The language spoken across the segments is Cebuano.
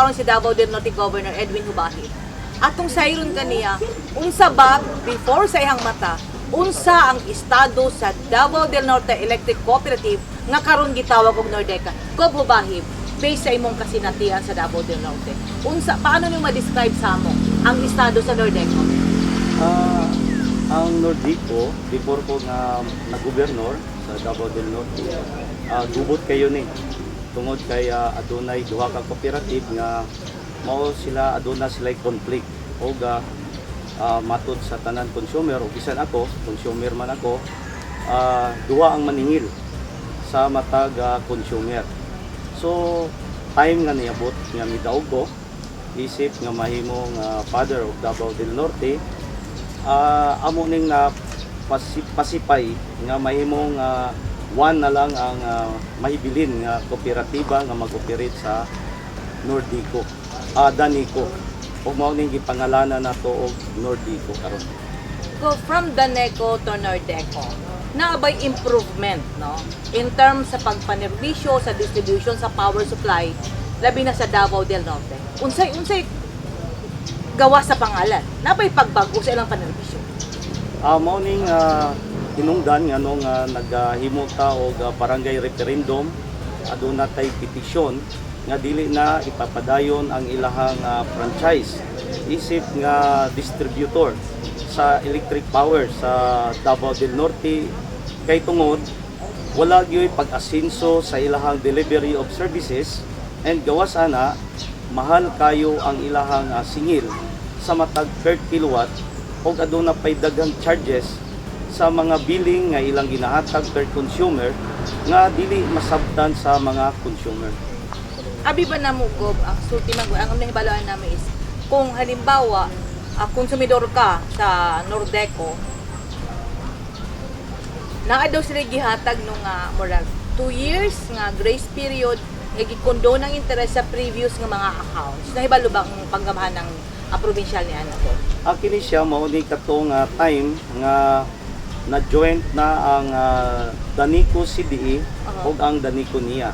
karon si Davao del Norte Governor Edwin Hubahib. Atong sayron kaniya, unsa ba before sa iyang mata, unsa ang estado sa Davao del Norte Electric Cooperative nga karon gitawag og Nordeca? Gob Hubahib, based sa imong kasinatian sa Davao del Norte, unsa, paano nimo ma-describe sa amo ang estado sa Nordeco? Ang Nordeco, before ko nga nag-gobernur sa Davao del Norte, gubot kayo ni. Tungod kay adunay duha ka cooperative nga mao sila, aduna sila conflict og matud sa tanan consumer o bisan ako, consumer man ako, duha ang maningil sa matag consumer. So time nga niabot nga midaog ko isip nga mahimong father of Davao del Norte, amo ning na pasipay nga mahimong one na lang ang mahibilin nga kooperatiba nga mag-operate sa Nordico, Danico. Ug mao ning gipangalanan nato og Nordeco karon. Go from Daneco to Nordeco. Naa bay improvement, no? In terms sa pagpanerbisyo, sa distribution, sa power supply, labi na sa Davao del Norte. Unsay gawa sa pangalan? Naa bay pagbago sa ilang panerbisyo? Mao ning hinungdan nga nung naghimo ta og barangay referendum, aduna tay petisyon nga dili na ipapadayon ang ilahang franchise isip nga distributor sa electric power sa Davao del Norte kay tungod wala gyoy pag-asenso sa ilahang delivery of services and gawas ana, mahal kayo ang ilahang singil sa matag per kilowatt ug aduna pay daghang charges sa mga billing nga ilang ginahatag per consumer nga dili masabtan sa mga consumer. Abi ba na mo, Gob, ang sulti man, ang nahibalaan namin is, kung halimbawa, konsumidor ka sa Nordeco, naa daw sila gihatag nung murag 2 years nga grace period nga gikondo ng interest sa previous nga mga accounts. Nahibalo ba ang panggamahan ng provincial ni ana ko? Kini siya mao ni katong time nga na joint na ang Danico CDE ug ang Danico NIA.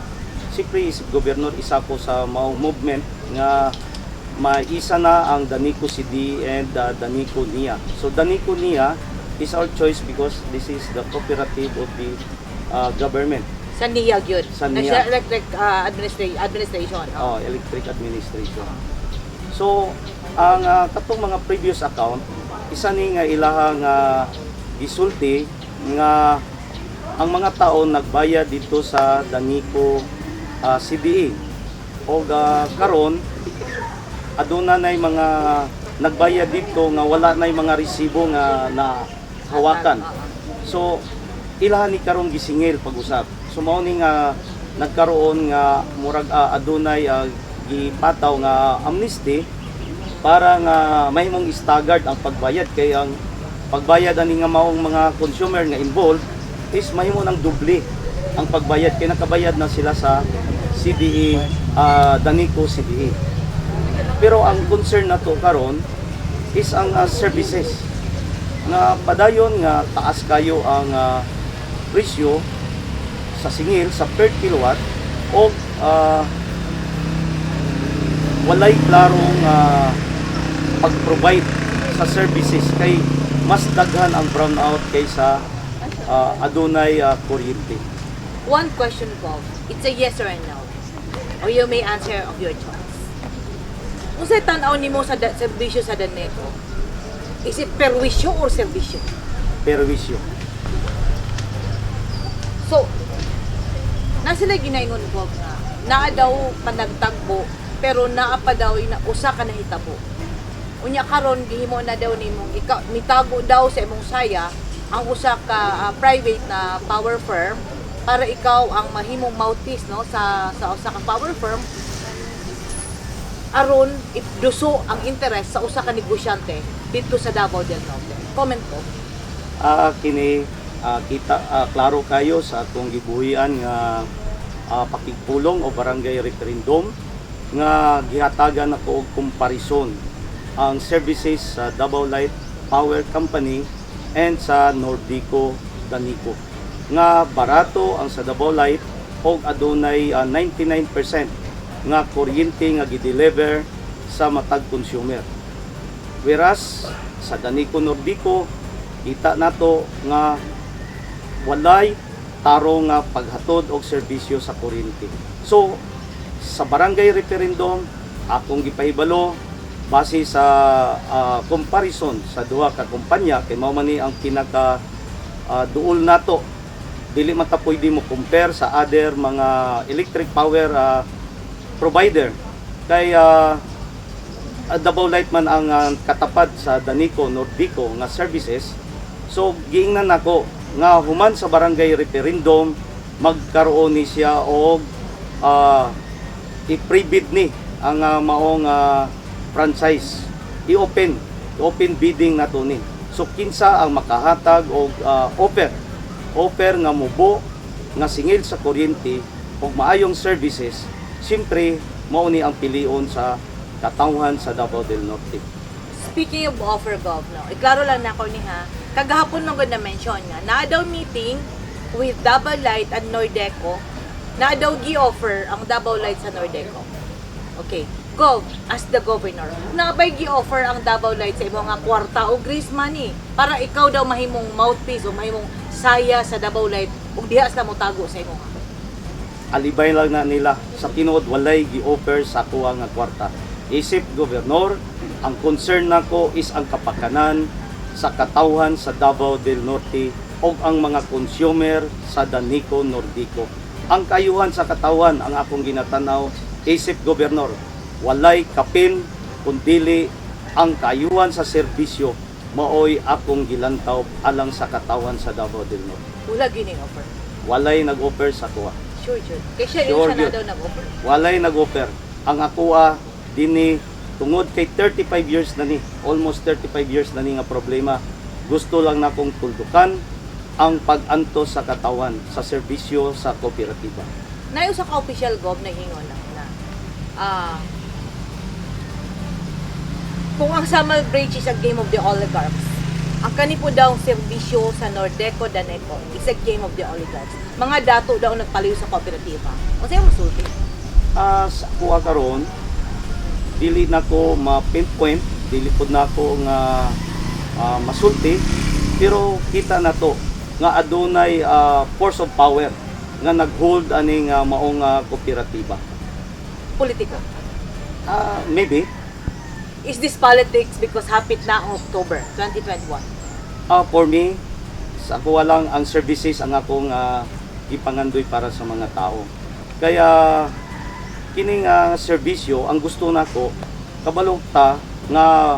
Siyempre, isip gobernador, isa ko sa mao movement nga maisa na ang Danico CDE and Danico NIA. So Danico NIA is our choice because this is the cooperative of the government. Sa NIA gyud. Sa NIA. National Electric Administration. Oh, Electric Administration. So, ang katong mga previous account, isa ni nga ilahang gisulti nga ang mga tao nagbayad dito sa Danico CDE. O karon aduna nay mga nagbayad dito nga wala nay mga resibo nga na hawakan. So ilahan ni karong gisingil pag-usap. So mao ni nga nagkaroon nga murag adunay gipataw nga amnesty para nga mahimong staggered ang pagbayad, kay ang pagbayad ani nga maong mga consumer nga involved is mahimo ng doble ang pagbayad kay nakabayad na sila sa CDE, Danico CDE. Pero ang concern nato karon is ang services nga padayon nga taas kayo ang presyo sa singil sa per kilowatt o walay klarong pag-provide sa services kay mas daghan ang brownout kaysa adunay kuryente. One question, Bob. It's a yes or a no. Or you may answer of your choice. Unsay tan-aw nimo sa serbisyo sa Daneco? Is it perwisyo or serbisyo? Perwisyo. So, na sila ginaingon, Bob, nga naa daw panagtagbo pero naa pa daw ina usa ka nahitabo. Unya karon gihimo na daw nimong ikaw mitago daw sa imong saya ang usa ka private na power firm para ikaw ang mahimong mouthpiece, no, sa usa ka power firm aron iduso ang interes sa usa ka negosyante dito sa Davao del Norte. Comment ko. Kini kita klaro kayo sa atong gibuhian nga pakigpulong o barangay referendum nga gihatagan nako og komparison ang services sa Davao Light Power Company and sa Nordeco Danico nga barato ang sa Davao Light og adunay 99% nga kuryente nga gi-deliver sa matag consumer. Whereas sa Danico Nordico, kita nato nga walay tarong nga paghatod og serbisyo sa kuryente. So sa barangay referendum, akong gipahibalo base sa comparison sa duha ka kumpanya, kay mao man ni ang pinaka duol nato, dili man ta pwede mo compare sa other mga electric power provider kay Davao Light man ang katapad sa Danico Nordico nga services. So giingnan nako nga human sa barangay referendum, magkaroon ni siya og i-pre-bid ni ang maong franchise, i-open open bidding nato ni. So kinsa ang makahatag og offer offer nga mubo nga singil sa kuryente ug maayong services, siyempre mao ni ang pilion sa katawhan sa Davao del Norte. Speaking of offer, Gov, no, iklaro lang nako ni ha, kagahapon man gud na mention nga, naa daw meeting with Davao Light and Nordeco, naa daw gi-offer ang Davao Light sa Nordeco. Okay. Gov, as the governor, naa bay gi-offer ang Davao Light sa imo nga kwarta o grease money para ikaw daw mahimong mouthpiece o mahimong saya sa Davao Light ug diha sila motago sa imo? Alibay lang na nila. Sa tinuod, walay gi-offer sa akuha nga kwarta. Isip gobernador, ang concern nako is ang kapakanan sa katawhan sa Davao del Norte o ang mga consumer sa Danico Nordico. Ang kayuhan sa katawan ang akong ginatanaw isip gobernador. Walay kapin kundili ang kayuhan sa serbisyo, maoy akong gilantaw alang sa katawan sa Davao del Norte. Wala gini offer? Walay nag-offer sa kuha. Sure, sure. Kay siya Sure yun siya na yun. Daw nag-offer. Walay nag-offer. Ang akoa dinhi tungod kay 35 years na ni, almost 35 years na ni nga problema. Gusto lang nakong tuldukan ang pag-antos sa katawan sa serbisyo sa kooperatiba. Naay usa ka official, Gov, na hingon na, na kung ang Samal Bridge is a game of the oligarchs, ang kani po daw serbisyo sa Nordeco Daneco is a game of the oligarchs. Mga dato daw ang nagpalayo sa kooperatiba. O sa'yo masulti? Sa akoa karon, dili na ko ma-pinpoint, dili pod na ko nga masulti, pero kita na to nga adunay force of power nga nag-hold aning maong kooperatiba. Politiko? Maybe. Is this politics because hapit na ang October 2021? For me, sa ako lang ang services ang akong ipangandoy para sa mga tao. Kaya kining serbisyo ang gusto nako, kabalo ta nga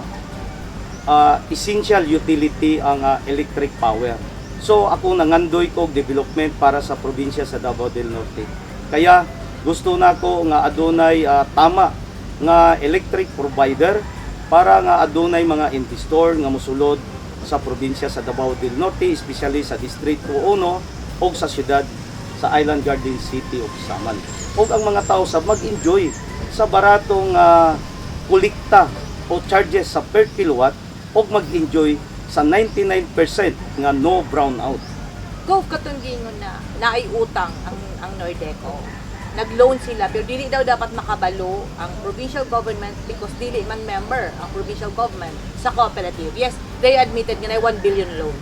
essential utility ang electric power. So ako nangandoy ko og development para sa probinsya sa Davao del Norte. Kaya gusto nako nga adunay tama nga electric provider para nga adunay mga investor nga mosulod sa probinsya sa Davao del Norte, especially sa Distrito 1 o sa syudad sa Island Garden City of Samal. O ang mga tao sa mag-enjoy sa baratong kolekta o charges sa per kilowatt o mag-enjoy sa 99% nga no brownout. Gov, katong giingon na naay utang ang Nordeco. Nag-loan sila pero dili daw dapat makabalo ang provincial government because dili man member ang provincial government sa cooperative. Yes, they admitted nga na 1 billion loan.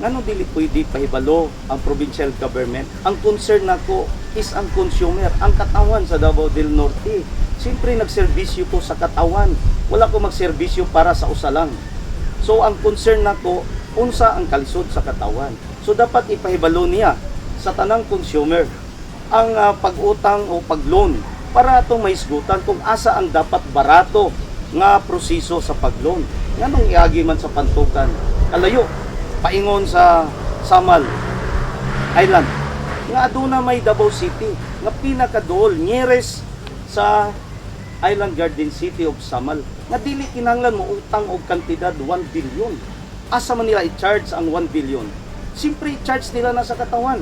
Ngano dili pwede pahibalo ang provincial government? Ang concern nako is ang consumer, ang katawan sa Davao del Norte. Siyempre nagserbisyo ko sa katawan. Wala ko magserbisyo para sa usa lang. So ang concern nako, unsa ang kalisod sa katawan. So dapat ipahibalo niya sa tanang consumer ang pag-utang o pag-loan para atong mahisgutan kung asa ang dapat barato nga proseso sa pag-loan. Nganong iagi man sa Pantukan? Kalayo paingon sa Samal Island nga aduna may Davao City nga pinakaduol, nearest sa Island Garden City of Samal, nga dili kinahanglan mo utang og kantidad 1 billion. Asa man nila i-charge ang 1 billion? Siyempre i-charge nila na sa katawan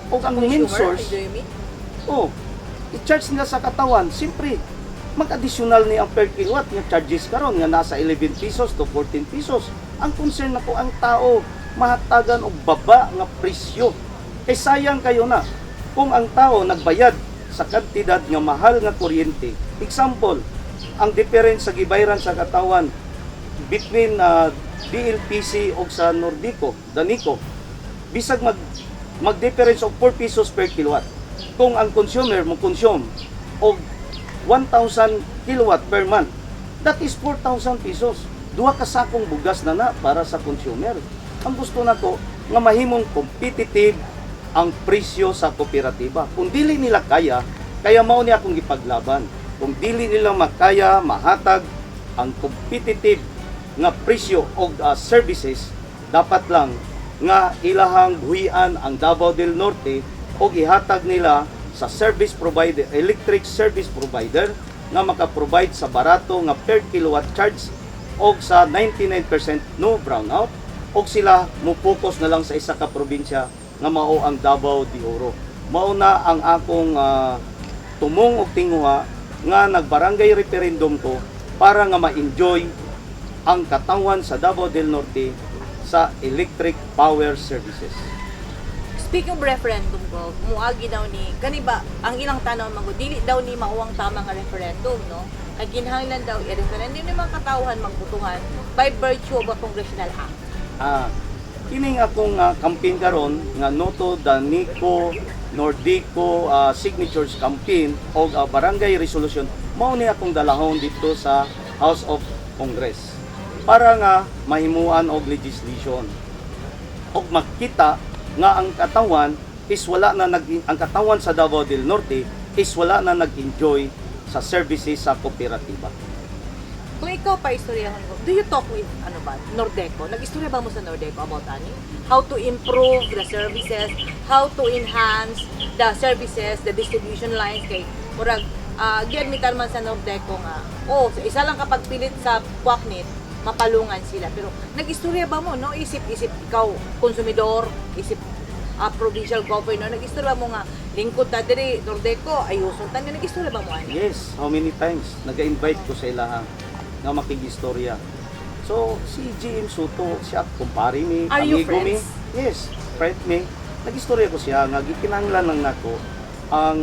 o ang main Consumer, source. Do you mean? Oh, i-charge nila sa katawan. Siyempre, mag-additional ni ang per kilowatt nga charges karon nga nasa 11 pesos to 14 pesos. Ang concern nako, ang tao mahatagan og baba nga presyo. Kay sayang kayo na kung ang tao nagbayad sa kantidad nga mahal nga kuryente. Example, ang difference sa gibayran sa katawan between DLPC o sa Nordico, Danico, bisag mag difference og 4 pesos per kilowatt. Kung ang consumer mo consume og 1,000 kilowatt per month, that is 4,000 pesos. Duha ka sakong bugas na na para sa consumer. Ang gusto nako nga mahimong competitive ang presyo sa kooperatiba. Kung dili nila kaya, kaya mao ni akong gipaglaban. Kung dili nila makaya mahatag ang competitive nga presyo og services, dapat lang nga ilahang buhian ang Davao del Norte og ihatag nila sa service provider, electric service provider nga maka-provide sa barato nga per kilowatt charge og sa 99% no brownout, og sila mo focus na lang sa isa ka probinsya nga mao ang Davao de Oro. Mao na ang akong tumong og tinguha nga nagbarangay referendum ko para nga ma-enjoy ang katawan sa Davao del Norte sa electric power services. Speaking of referendum ko, muagi daw ni, kani ba, ang ilang tanaw mango, dili daw ni mauang tama nga referendum, no? Kay kinahanglan daw i-referendum ni mga katawhan magbutuhan by virtue of a congressional act. Kining akong campaign karon nga No to Danico Nordico Signatures Campaign o Barangay Resolution, mao ni akong dalahon dito sa House of Congress para nga mahimuan og legislation og makita nga ang katawan is wala na nag ang katawan sa Davao del Norte is wala na nag-enjoy sa services sa kooperatiba. Kung ikaw pa istoryahan ko, do you talk with, ano ba, Nordeco? Nag-istorya ba mo sa Nordeco about ani? How to improve the services, how to enhance the services, the distribution lines kay murag giadmitan man sa Nordeco nga oh, sa isa lang kapag pilit sa Kwaknit, mapalungan sila. Pero nag-istorya ba mo, no? Isip-isip ikaw, konsumidor, isip provincial governor, nag-istorya mo nga lingkod ta diri Nordeco, ayuson ta ni, nag-istorya ba mo ani? Yes, how many times nag-invite ko sa ilaha nga makig-istorya. So, si GM Soto, siya, kumpare mi, Are you amigo mi. friends? Yes, friend mi. Nag-istorya ko siya nga gikinahanglan lang nako ang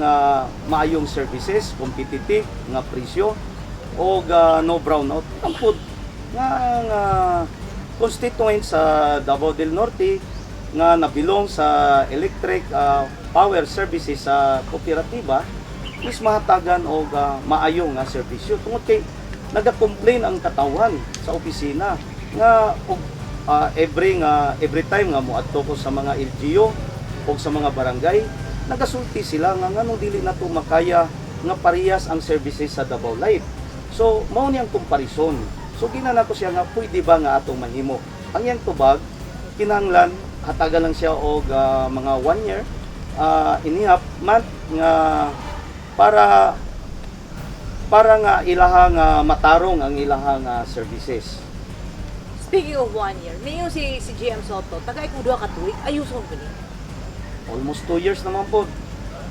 maayong services, competitive nga presyo og no brownout. Tampod nga ang constituent sa Davao del Norte nga nabilong sa electric power services sa kooperatiba is mahatagan og maayo nga serbisyo tungod kay naga-complain ang katawhan sa opisina nga og every time nga moadto ko sa mga LGU o sa mga barangay, nagasulti sila nga nganong dili na to makaya nga parehas ang services sa Davao Light. So mao ni ang komparison. So gina nako siya nga pwede ba nga atong mahimo ang iyang tubag, kinahanglan hatagan lang siya og mga one year inihap month nga para para nga ilaha nga matarong ang ilaha nga services. Speaking of one year, niyo si si GM Soto, tagay kung duha ka tuig, ayuson ko ni. Almost 2 years naman po.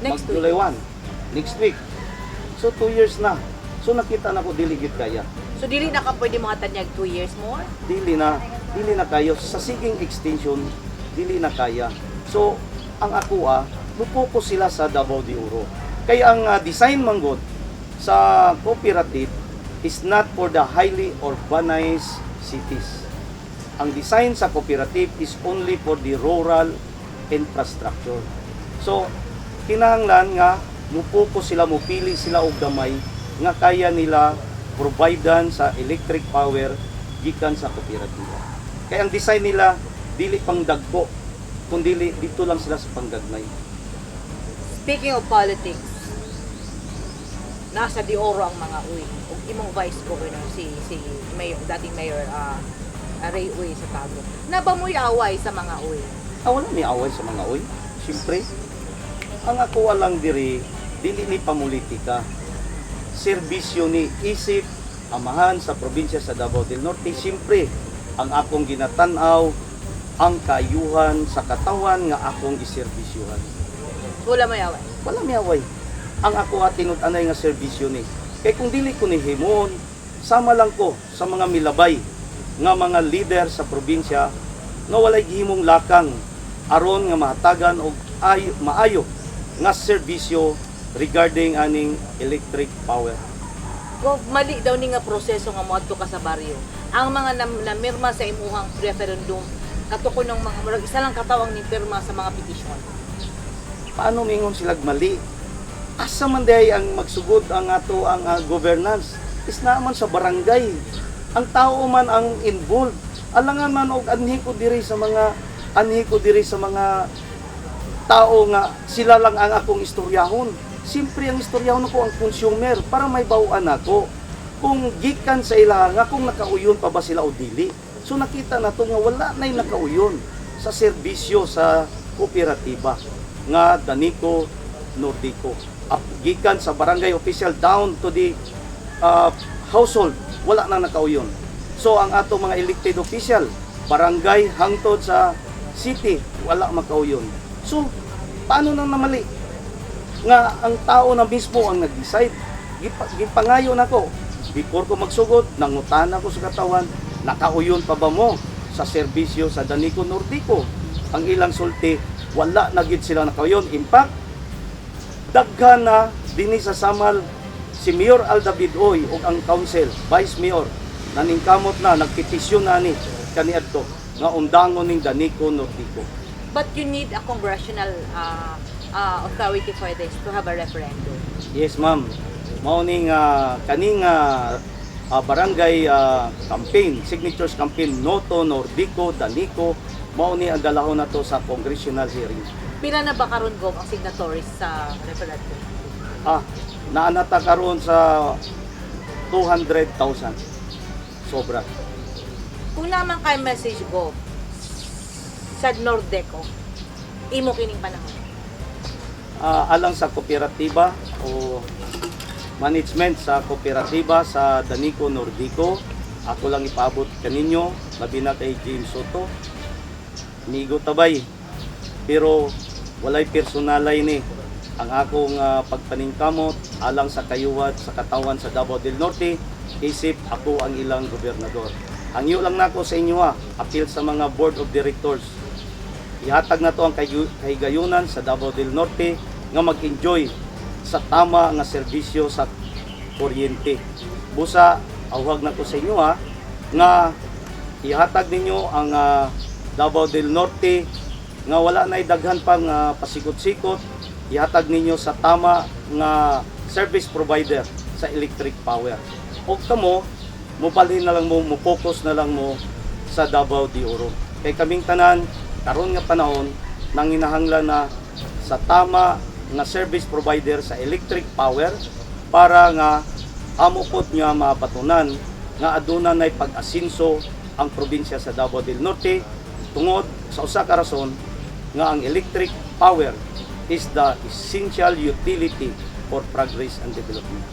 Next Mag July 1, next week. So 2 years na. So nakita na ko dili gyud kaya. So dili na ka pwede mga 2 years more? Dili na, dili na kayo sa siging extension, dili na kaya. So ang ako mo-focus sila sa Davao de Oro. Kaya ang design manggod sa cooperative is not for the highly urbanized cities. Ang design sa cooperative is only for the rural infrastructure. So kinahanglan nga mo-focus sila, mupili sila og gamay nga kaya nila providean sa electric power gikan sa kooperatiba. Kaya ang design nila dili pang dagko, kundi dito lang sila sa panggagmay. Speaking of politics, nasa de Oro ang mga Uy. Ug imong vice governor si mayor, dating mayor Ray Uy sa Tagum. Naa ba mo'y away sa mga Uy? Ah, wala may away sa mga Uy. Siyempre, ang ako lang diri, dili ni pamulitika. Serbisyo ni isip amahan sa probinsya sa Davao del Norte. Siyempre, ang akong ginatanaw ang kaayuhan sa katawan nga akong giserbisyuhan. Wala may away. Wala may away. Ang ako at tinud-anay nga serbisyo ni. Kay kung dili ko ni himon, sama lang ko sa mga milabay nga mga leader sa probinsya nga walay gihimong lakang aron nga mahatagan og maayo nga serbisyo regarding aning electric power. Gov, mali daw ni nga proseso nga moadto ka sa baryo. Ang mga namirma sa imuhang referendum, kato ko ng mga murag isa lang kataw ang nipirma sa mga petisyon. Paano mingon silag mali? Asa man diay ang magsugod ang ato ang governance? Is naman sa barangay. Ang tao man ang involved. Alangan man og anhi ko diri sa mga tao nga sila lang ang akong istoryahon. Siyempre, ang istoryahon ko ang consumer para may bawaan ako. Kung gikan sa ila nga kung nakauyon pa ba sila o dili. So nakita na to nga wala na'y nakauyon sa serbisyo sa kooperatiba nga Danico Nordico. Up, gikan sa barangay official down to the household, wala na nakauyon. So ang ato mga elected official, barangay hangtod sa city, wala makauyon. So paano nang namali? Nga ang tao na mismo ang nag-decide. Gipangayo nako. Before ko magsugod, nangutana ko sa katawan, "Nakauyon pa ba mo sa serbisyo sa Danico Nordico?" Ang ilang sulti, wala na gid sila nakauyon. In fact, daghan na dinhi sa Samal, si Mayor Al David Oy ug ang council, Vice Mayor, naningkamot na, nagpetisyon na ni kaniadto nga undangon ning Danico Nordico. But you need a congressional authority for this to have a referendum. Yes, ma'am. Mao ning kaning barangay campaign, signatures campaign Noto Nordico Danico, mao ni ang dalahon nato sa congressional hearing. Pila na ba karon, Gov, ang signatories sa referendum? Naa na ta karon sa 200,000. Sobra. Kung naman kay message, Gov, sa Nordeco, imo kining panahon. Alang sa kooperatiba o management sa kooperatiba sa Danico Nordico, ako lang ipaabot kaninyo, labi na kay James Soto. Migo tabay. Pero walay personalay ni ang akong pagpaningkamot alang sa kayuwat sa katawan sa Davao del Norte isip ako ang ilang gobernador. Hangyo lang nako sa inyo ha, appeal sa mga board of directors. Ihatag na to ang kahigayunan sa Davao del Norte nga mag-enjoy sa tama nga serbisyo sa kuryente. Busa, awhag na ko sa inyo ha, nga ihatag ninyo ang Davao del Norte nga wala na'y daghan pang pasikot-sikot, ihatag ninyo sa tama nga service provider sa electric power. O kamo, mobalhin na lang mo, mo focus na lang mo sa Davao de Oro. Kay kaming tanan, karon nga panahon, nanginahanglan na sa tama nga service provider sa electric power para nga amo pod nga mabatunan nga aduna nay pag-asinso ang probinsya sa Davao del Norte tungod sa usa ka rason nga ang electric power is the essential utility for progress and development.